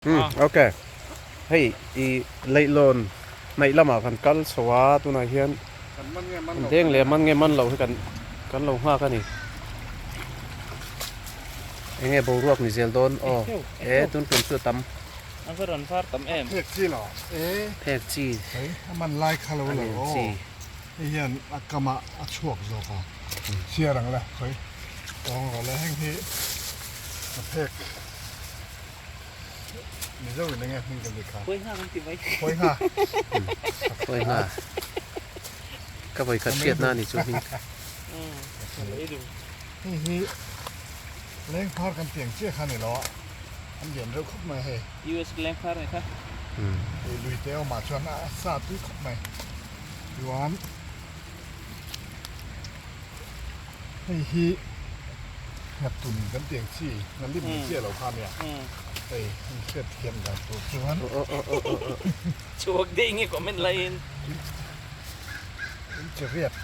Umm ok hei i leihlawn hnaih lamah kan kal chho a tunah hian deng leh man nge man loh hi kan kan lo nghak a ni eng nge boruak ni zel dawn aw e tun tum chu a tam a va rawn var tam em phek chi lo e phek chi hei a man lai kha lo lo aw hei hian a kamah a chhuak zawk a chhiar ang le khawi tawng rawh le heng hi a phek Mizo in enge hming kan ti kha? Khuai ngha kan ti mai. Khuai ngha. Khuai ngha. Ka vawi khat hriatna a ni chu hming. Hei hi leng phar kan tiang chiah kha ni lo a, an lian reuh khawp mai hei. US leng phar ni kha. Hei lui te awmah chuan a sa tui khawp mai. Chuan Hei hi nghatun kan tih ang chi nghalim ni chiah lo kha ania hei an hriat thiam dan tur chuan Chhuak daih nge comment laiin. In che riat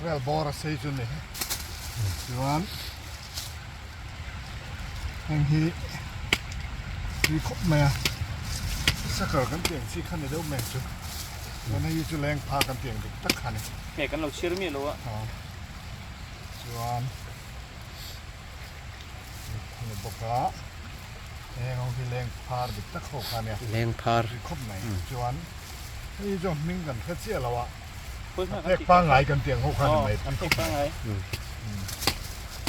vel bawr a sei chu ni chuan heng hi tui khawp mai a sakar kan tih ang chi kha ni deuh mai chu chuan hei hi chu leng phak kan tih ang dik tak kha a ni. Nge kan lo chhir miah lo a. Chuan ni bawk a heng ho hi leng phar dik tak ho kha ania. Leng phar. Tui khawp mai chuan hei hi chu hming kan hre chiah lo a. A phek pangngai kan tih ang ho kha ni mai. An phek pangngai.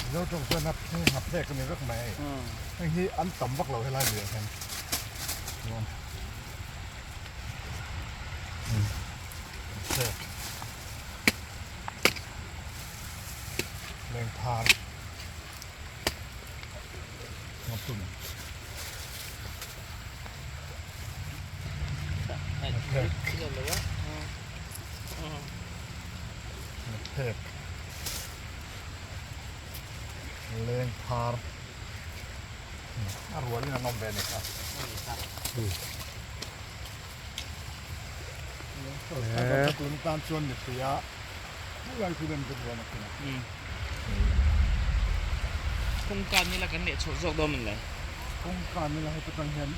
Mizo tawng chuan a phek a phek a ni vek mai hei. Heng hi an tam vak lo helai luiah hian. Chuan phek leng phar ngawt tum. Phek leng phar a rual in an awm ve a ni kha. Tun tan chuan mipui a hmuh lai chu kan rual a khin a. Kawngka nila kan leh chhoh zawk dawn mawn le? Kawngka nila heta tang hian.